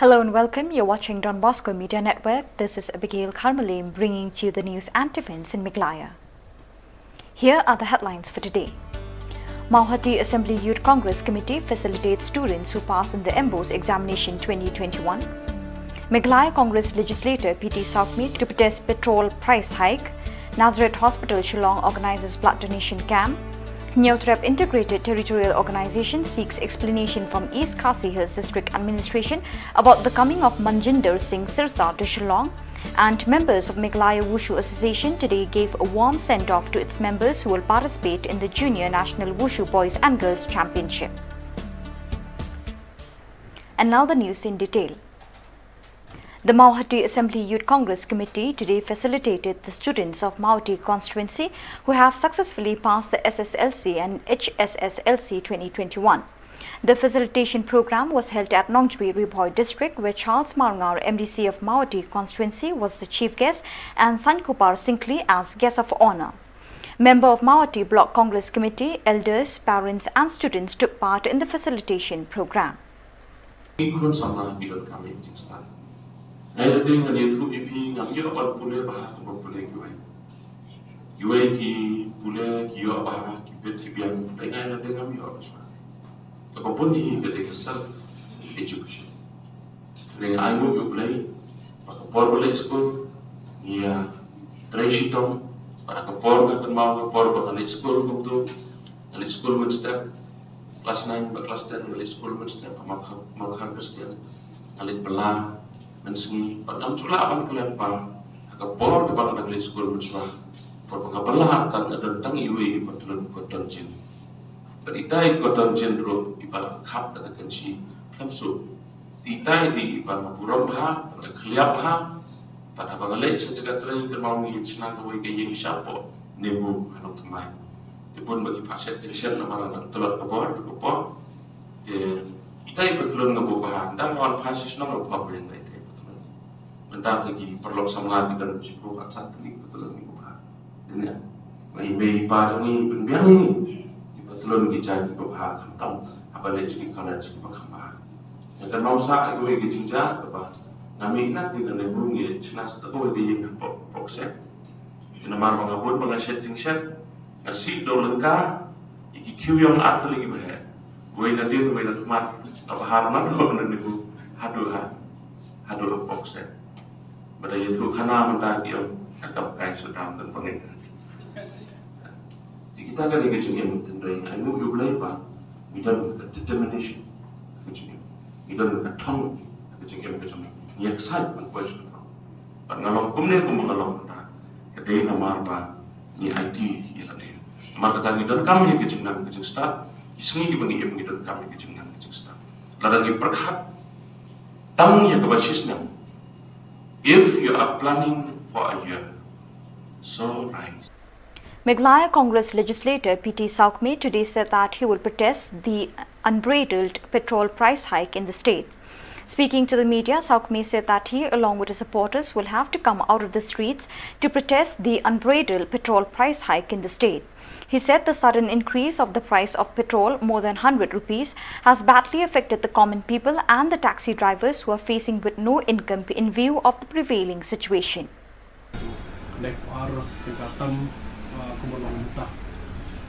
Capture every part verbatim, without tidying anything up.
Hello and welcome. You're watching Don Bosco Media Network. This is Abigail Kharmalim bringing to you the news and events in Meghalaya. Here are the headlines for today. Mawhati Assembly Youth Congress Committee facilitates students who pass in the MBOSE examination twenty twenty-one. Meghalaya Congress legislator P T Saukme to protest petrol price hike. Nazareth Hospital Shillong organizes blood donation camp. Hynñiewtrep Integrated Territorial Organization seeks explanation from East Khasi Hills District Administration about the coming of Manjinder Singh Sirsa to Shillong. And members of Meghalaya Wushu Association today gave a warm send-off to its members who will participate in the Junior National Wushu Boys and Girls Championship. And now the news in detail. The Mawhati Assembly Youth Congress Committee today facilitated the students of Mawhati constituency who have successfully passed the S S L C and H S S L C twenty twenty-one. The facilitation program was held at Nongjui, Ri Bhoi District, where Charles Marngar, M D C of Mawhati constituency, was the chief guest and Sankupar Singkli as guest of honor. Member of Mawhati Block Congress Committee, elders, parents and students took part in the facilitation program. Ngi khun samla ngi donkam ïa ka jingstad. Ngai lade ngan ïathuh ïa phi, ngam ïoh ban pule bha kumba pule kiwei. Kiwei ki pule, ki ïoh bha, ki bit ki biang, te ngai lade ngam ïoh bha. Kaba bun hi ka dei ka self education. Te nga ainguh ïa U Blei ba ka por ba leit skul ngi ïa trei shitom, bad ha ka por nga kynmaw ka por ba nga leit skul kumto, nga leit skul mynstep, klas nine bad klas ten nga leit skul mynstep ha Mawkhar, Mawkhar Christian. Nga leit bylla mynsngi bad ngam ju lah ban klet bha ha ka por kaba nga dang leit skul mynshuwa. Por ba nga bylla tad nga don tang iwei i patlun cotton jean. Bad itai i cotton jean ruh iba la khap da ka kynshi khlem suk. Te itai i dei iba nga burom bha, nga khlieh bha. Bad haba nga leit sha jaka trei kynmaw ngi ïa shna kawei ka ïing shapoh NEHU ha Nongthymmai. Te bun ba ki phah shet jingshet namar nga tlot ka bor, ka bor. Te itai i patlun nga buh bha, ynda nga wan phai sha shnong nga buh bha ïa itai i patlun. Mynta te ki paralok samla ki don shiphew khatsan tylli ki patlun ki buh bha. Dei ne, ba i mei i pa jong ngi pynbiang ïa ngi. Ki patlun ki jaiñ kiba bha khamtam haba leit sha ki college kiba kham bha. Nga kynmaw sah ïa kawei ka jingjia kaba nga mih na te nga leh bun ngi leit shna sa kawei ka ïing hapoh Pokset. Te namar ba nga bun ba nga shet jingshet, nga sih da u lyngka ïa ki khiew ïong ar tylli kiba heh. Wei na dien, wei na khmat, kaba har na dien na dien haduh ha, haduh ha Pokset. Ba da ïathuh khana mynta ki ong ka kam kai shu dam don ba ngi. Te kita ka dei ka jingim, tynrai, ainguh ïa U Blei ba ngi don ka determination ha ka jingim, ngi don ka thong ha ka jingim ka jong ngi, ngi excite ban poi sha ka thong. Bad nga long kumne kumba nga long mynta ka dei namar ba ngi aiti ïa lade. Namar kata ngi donkam ïa ka jingnang ka jingstad, ki sngi kiba ngi im ngi donkam ïa ka jingnang ka jingstad. Lada ngi pyrkhat tang ïa kaba shisnem, if you are planning for a year, sow rice. Meghalaya Congress legislator P T Saukme today said that he will protest the unbridled petrol price hike in the state. Speaking to the media, Saukme said that he, along with his supporters, will have to come out of the streets to protest the unbridled petrol price hike in the state. He said the sudden increase of the price of petrol, more than hundred rupees, has badly affected the common people and the taxi drivers who are facing with no income in view of the prevailing situation. Kane ka ar, kane ka tam, ah, kumba long mynta.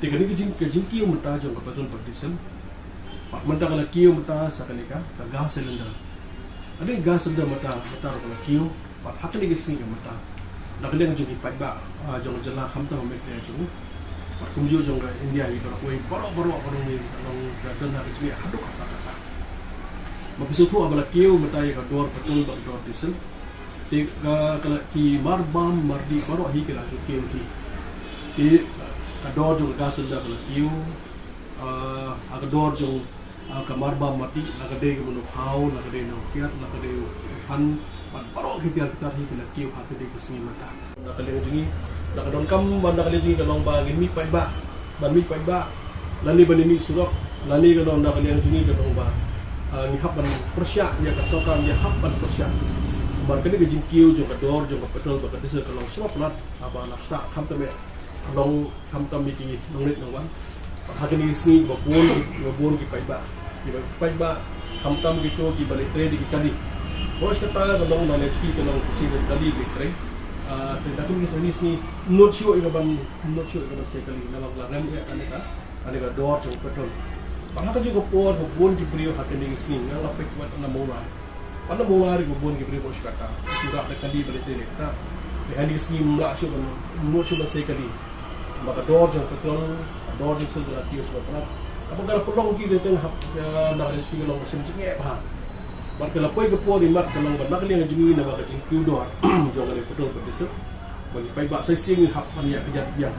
Te kane ka jing, ka jingkiew mynta jong ka petrol bad diesel. Bad mynta ka la kiew mynta sa kane ka, ka gas cylinder. Kane ka gas cylinder mynta, mynta ruh ka la kiew. Bad ha kane ka sngi ka mynta, na ka liang jong ki paidbah, ah, jong ka jylla khamtam ha Meghalaya jong, bad kumjuh jong ka India hi baroh kawei, baroh baroh ka long ne, ka long ka don ha ka jingeh haduh katta katta. Ma phi sngewthuh haba la kiew mynta ïa ka dor petrol bad ka dor diesel. Te ka, ka la, ki mar bam mar dih baroh hi ki la ju kiew hi. Te ka dor jong ka gas cylinder ka la kiew, ah, ha ka dor jong, ah, ka mar bam mar dih, la ka dei ka mano khaw, la ka dei na kiat, la ka dei u phan, bad baroh ki tiar ki tar hi ki la kiew ha kane ka sngi mynta. Na ka liang jong ngi, na ka donkam ba na ka liang jong ngi ka long ba ngin mih paidbah, ban mih paidbah, lane ban mih surok, lane ka long na ka liang jong ngi ka long ba, ah, ngi hap ban pyrshah ïa ka sorkar, ngi hap ban pyrshah. Namar kane ka jingkiew jong ka dor jong ka petrol bad ka diesel ka long shlok palat, haba la ktah khamtam eh, ka long khamtam ïa ki nongrit nongwan. Ha kine ki sngi kiba bun, kiba bun ki paidbah, kiba paidbah khamtam kito kiba leit trei da ki kali, Bad kata ka long na leit ki ka long ka sien kali ka trei. Ah, te da kum ki sani sngi, ym nud shuh ïa ka ban, ym nud shuh ïa ka ban sei kali, namar ka la rem ïa kane ka, kane ka dor jong petrol. Bad ha kajuh ka por, ka bun ki briew ha kane ka sngi, nga la peit wat na Mawlai. Wat na Mawlai ruh ka bun ki briew ba shu kata, shu rah da kali ba leit trei kata. Te ha kane ka sngi ym lah shuh ban, ym nud shuh ban sei kali. Ba ka dor jong petrol, ka dor jong sel ka la kiew shuwa palat. Haba ka la pynlong ki, te teng hap, eh, na ka leit ki ka long ka sien jingeh bha. Bad ka la poi ka por imat ka long ba na ka liang ka jingïohi naba ka jingkiew dor jong ka petrol bad diesel. Ba ngi paidbah sa shisien ngi hap ban ïa kjat biang.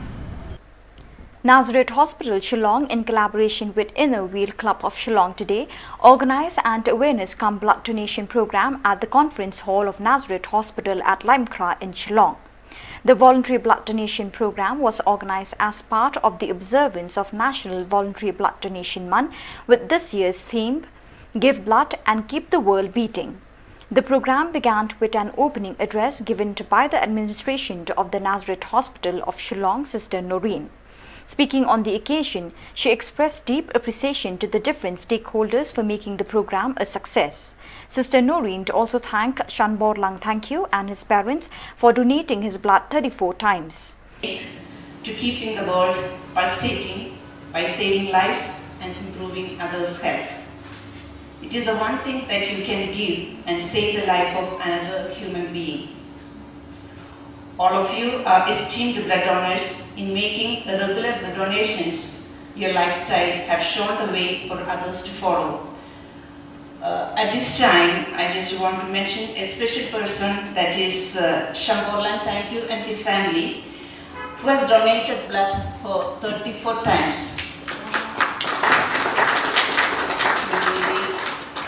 Nazareth Hospital Shillong, in collaboration with Inner Wheel Club of Shillong, today organized an awareness cum blood donation program at the conference hall of Nazareth Hospital at Limekra in Shillong. The voluntary blood donation program was organized as part of the observance of National Voluntary Blood Donation Month, with this year's theme, "Give Blood and Keep the World Beating." The program began with an opening address given to, by the administration of the Nazareth Hospital of Shillong, Sister Noreen. Speaking on the occasion, she expressed deep appreciation to the different stakeholders for making the program a success. Sister Noreen also thanked Shanborlang Thangkhiew and his parents for donating his blood thirty-four times. To keeping the world pulsating by saving lives and improving others' health. It is the one thing that you can give and save the life of another human being. All of you are esteemed blood donors. In making regular blood donations, your lifestyle have shown the way for others to follow. Uh, at this time, I just want to mention a special person, that is, uh, Shanborlang Thangkhiew and his family, who has donated blood for thirty-four times.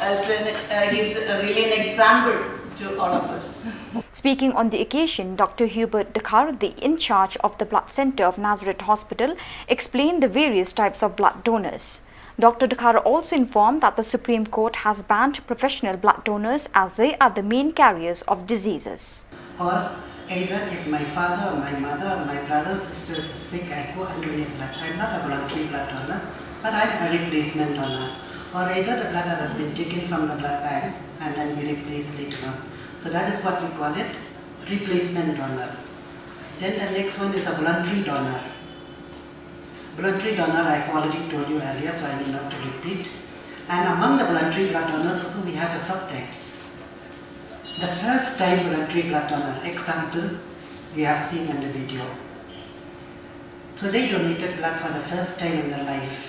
As an, uh, he's really an example to all of us. Speaking on the occasion, Doctor Hubert Dkhar, the in charge of the Blood Centre of Nazareth Hospital, explained the various types of blood donors. Doctor Dkhar also informed that the Supreme Court has banned professional blood donors as they are the main carriers of diseases. Or either if my father or my mother or my brother, sister is sick, I go and donate blood. I'm not a voluntary blood donor, but I'm a replacement donor. Or either the blood that has been taken from the blood bank and then be replaced later on. So that is what we call it, replacement donor. Then the next one is a voluntary donor. Voluntary donor, I've already told you earlier, so I need not to repeat. And among the voluntary blood donors also, we have the subtypes. The first time voluntary blood donor, example, we have seen in the video. So they donated blood for the first time in their life.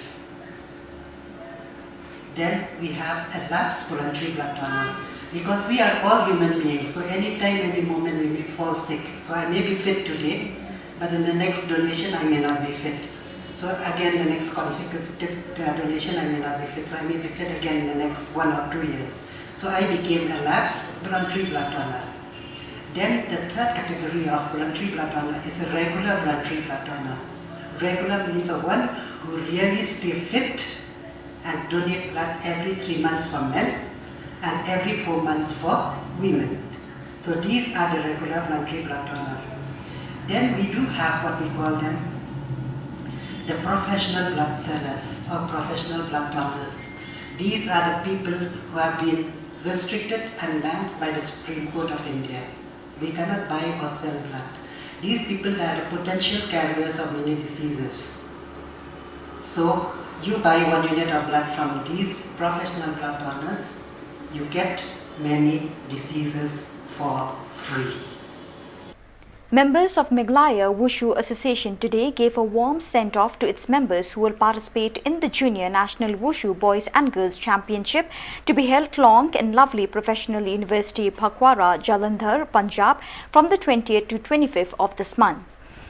Then we have a lapsed voluntary blood donor. Because we are all human beings, so anytime, any moment we may fall sick. So I may be fit today, but in the next donation I may not be fit. So again, the next consecutive uh, donation I may not be fit, so I may be fit again in the next one or two years. So I became a lapsed voluntary blood donor. Then the third category of voluntary blood donor is a regular voluntary blood donor. Regular means a one who really stay fit and donate blood every three months for men and every four months for women. So these are the regular voluntary blood donor. Then we do have what we call them the professional blood sellers or professional blood donors. These are the people who have been restricted and banned by the Supreme Court of India. We cannot buy or sell blood. These people are the potential carriers of many diseases. So, you buy one unit of blood from these professional blood donors, you get many diseases for free. Members of Meghalaya Wushu Association today gave a warm send-off to its members who will participate in the Junior National Wushu Boys and Girls Championship to be held long in lovely Professional University Phakwara, Jalandhar, Punjab from the twentieth to twenty-fifth of this month.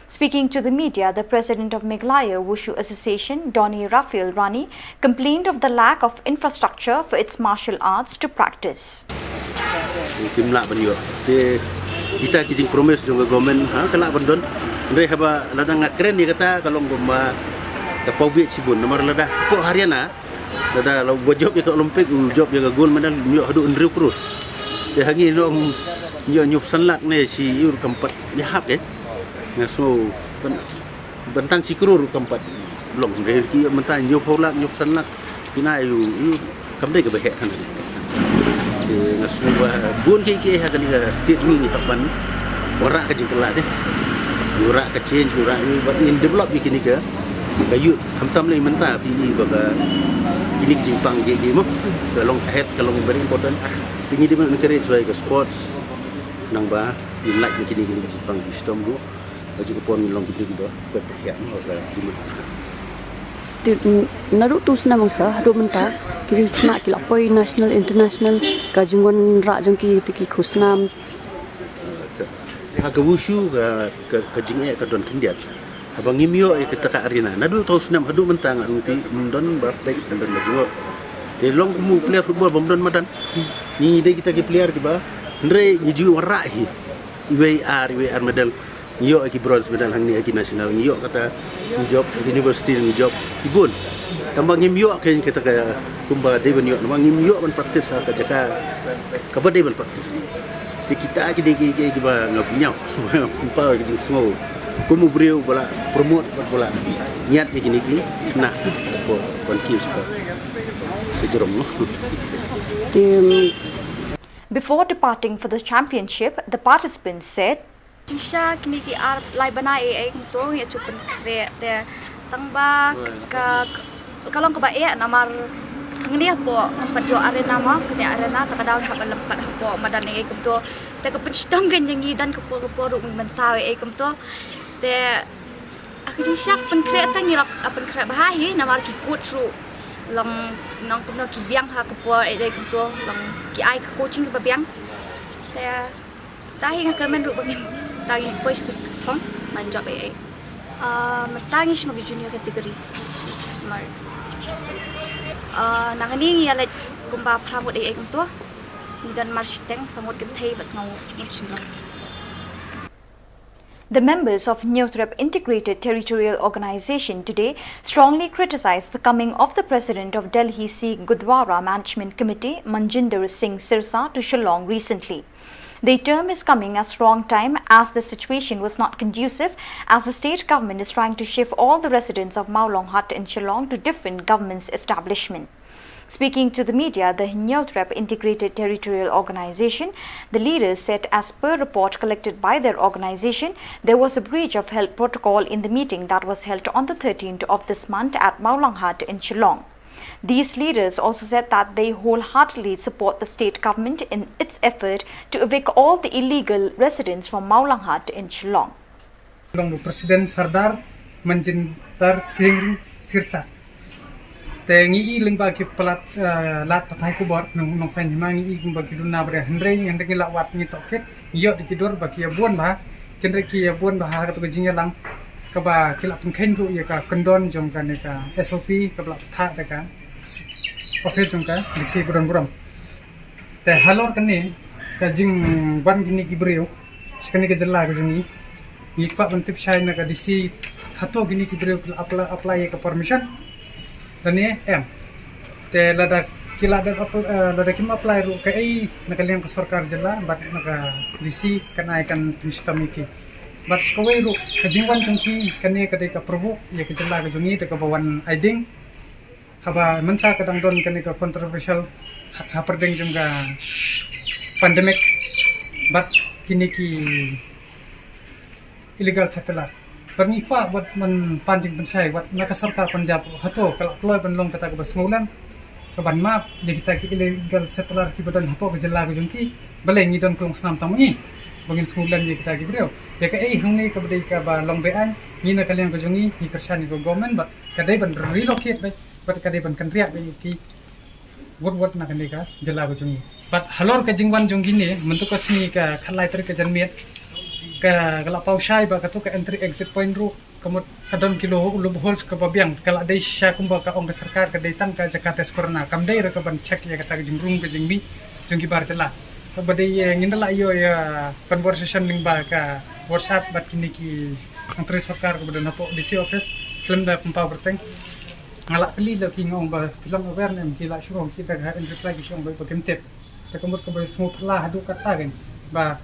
Speaking to the media, the president of Meghalaya Wushu Association, Donny Raphael Rani, complained of the lack of infrastructure for its martial arts to practice. Kim lah ban ïoh. Te kita ki jing promise jong ka government, ha, ka lah ban don. Hynrei haba lada nga kren ïa kata ka long kumba ka pawbiet shibun namar lada hapoh Haryana, lada la u ba jop ïa ka Olympic, u jop ïa ka gold medal, ym ïoh haduh hynriew klur. Te hangi noh ym ïoh hynñiew phew san lak ne shi ïoh kam pat ïahap eh. Nga sngew ban, ban tang shi klur kam pat long. Hynrei ki ïoh mynta hynñiew phew lak, hynñiew phew san lak. Kine ïoh, ïoh kam dei kaba heh than. Te Nga sngew ba bun kiei kiei ha kane ka state jong ngi ngi hap ban wanrah ka jingkylla te. Ngi wanrah ka change, ngi wanrah, ngi, ba ngin develop ïa kine ka, ka youth. Khamtam lei mynta phi i ba ka, kine ka jingpang kiei kiei mo, ka long ahead, ka long very important. Te ngi dei ban encourage ïa ka sports. Nang ba ngin lait na kine, kine ka jingpang ki shitom ruh. Ka jingpang ngin long kine kiba, ba pyrkhat mo ka jingmut. Te, mm, naduh tu snem sa haduh mynta, ki ri khmat ki la poi national, international, ka jingwanrah jong ki te ki khusnam. Ha ka wushu ka, ka, ka jingeh ka don khyndiat. Haba ngim ïoh ïa kata ka arena. Naduh tu snem haduh mynta nga ong phi, ym don ba peit, ym don ba jngoh. Te long kum u player football bym don madan. Ngi dei kita ki player kiba, hynrei ngi ju wanrah hi. Iwei ar, iwei ar medal. Ngi ïoh ki bronze medal hangne ha ki national, ngi ïoh kata, ngi jop, university ngi jop, ki bun. Tangba ngim ïoh kein kata ka kumba dei ban ïoh, namar ngim ïoh ban practice ha ka jaka kaba dei ban practice. Te kita ki dei ki, ki, kiba nga bynñiaw, kumba ki jingsngew. Kum u briew ba la promote, ba la ñiad ïa kine ki, na, ko, ban kiew sha ka, sa jrong noh. Te, mm, Before departing for the championship, the participants said, Jingshisha kine ki ar lai bnai ei ei kumto ngi ïa shu pynkhreh te tangba ka, ka long kaba eh namar hangne hapoh ngam pat ïoh arena mo, kane arena te ka daw ngi hap ban leit pat hapoh madan ei ei kumto. Te ka pynshitom kein ïa ngi don ka por ka por ruh ngi mynsaw ei ei kumto. Te ha ka jingshisha pynkhreh te ngi la pynkhreh bha hi namar ki coach ruh long nang kumno ki biang ha ka por ei ei kumto, long ki ai ka coaching kaba biang. Te Tahi nga kyrmen ruh ba ngin, ta ngin poi sha ka thong ban jop ei ei. Ah, mynta ngi shim ha ka junior category. Mar, ah, nangne ngi ïa leit kumba phra ngut ei ei kumto. Ngi don mar shiteng, saw ngut kynthei bad saw ngut shynrang. The members of Hynñiewtrep Integrated Territorial Organization today strongly criticized the coming of the president of Delhi Sikh Gurdwara Management Committee, Manjinder Singh Sirsa, to Shillong recently. They term his coming as wrong time, as the situation was not conducive, as the state government is trying to shift all the residents of Mawlong Hut in Shillong to different government's establishment. Speaking to the media, the Hynñiewtrep Integrated Territorial Organization, the leaders said, as per report collected by their organization, there was a breach of health protocol in the meeting that was held on the thirteenth of this month at Mawlong Hut in Shillong. These leaders also said that they wholeheartedly support the state government in its effort to evict all the illegal residents from Mawlong Hut in Shillong. Long President Sardar Manjinder Singh Sirsa. Te ngi i lyngba ki palat, eh, lad pathai khubor nong, nongshun hima ngi i kumba ki duna bria hynrei hynrei ngi la wad ngi tohkit. Ngi ïoh da ki dur ba ki ïa bun bha, hynrei ki ïa bun bha ha kato ka jingïalang kaba ki la pynkheiñ ruh ïa ka kyndon jong kane ka S O P kaba la pathah da ka office jong ka D C ba don burom. Te halor kane ka jingwan kine ki briew sha kane ka jylla ka jong ngi, ngi kwah ban tip shai na ka D C hato kine ki briew ki la apply, apply ïa ka permission. Lane em. Te lada ki la dep apply, eh, lada kim apply ruh kaei na ka liang ka sorkar jylla bad na ka D C kan ai kan pynshitom ïa ki. Bad sa kawei ruh ka jingwan jong ki kane ka dei ka pyrshah ïa ka jylla ka jong ngi da kaba wan ai ding. Haba mynta ka dang don kane ka controversial ha, hapdeng jong ka pandemic bad kine ki illegal settler. Bad ngi kwah wat man pan jingpynshai wat na ka sorkar Punjab hato ka la pynlong kata kaba sngewlem kaban map ïa kita ki illegal settler kiba don hapoh ka jylla ka jong ki. Balei ngi don klong snam tang ngi ba ngin sngewlem ïa kita ki briew. Ïa kaei hangne kaba dei kaba long beaiñ, ngi na ka liang ka jong ngi ngi kyrshan ïa ka government bad ka dei ban relocate bad bad ka dei ban kynriah bad ki wot wot na kane ka jylla ka jong ngi. Bad halor ka jingwan jong kine mynta ka sngi ka khatlai tarik ka janmiet ka, ka la paw shai ba kato ka entry exit point ruh ka mut ka don ki looholes kaba biang, ka la dei shisha kumba ka ong ka sorkar ka dei tang ka jaka test corona, kam dei ruh kaban check ïa kata ka jingrung ka jingmih jong ki bar jylla. Kaba dei, eh, ngin da la ïoh ïa conversation lyngba ka WhatsApp bad kine ki nongtrei sorkar kaba don hapoh D C office, khlem da pynpaw kyrteng. Nga la kylli la ki, nga ong ba phi long aware ne em, ki la shu ong, ki da ka in reply ki shu ong ba kim tip. Te ka mut kaba sngewphylla haduh katta kein ba.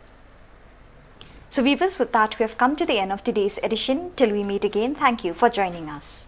So viewers, with that we have come to the end of today's edition. Till we meet again, thank you for joining us.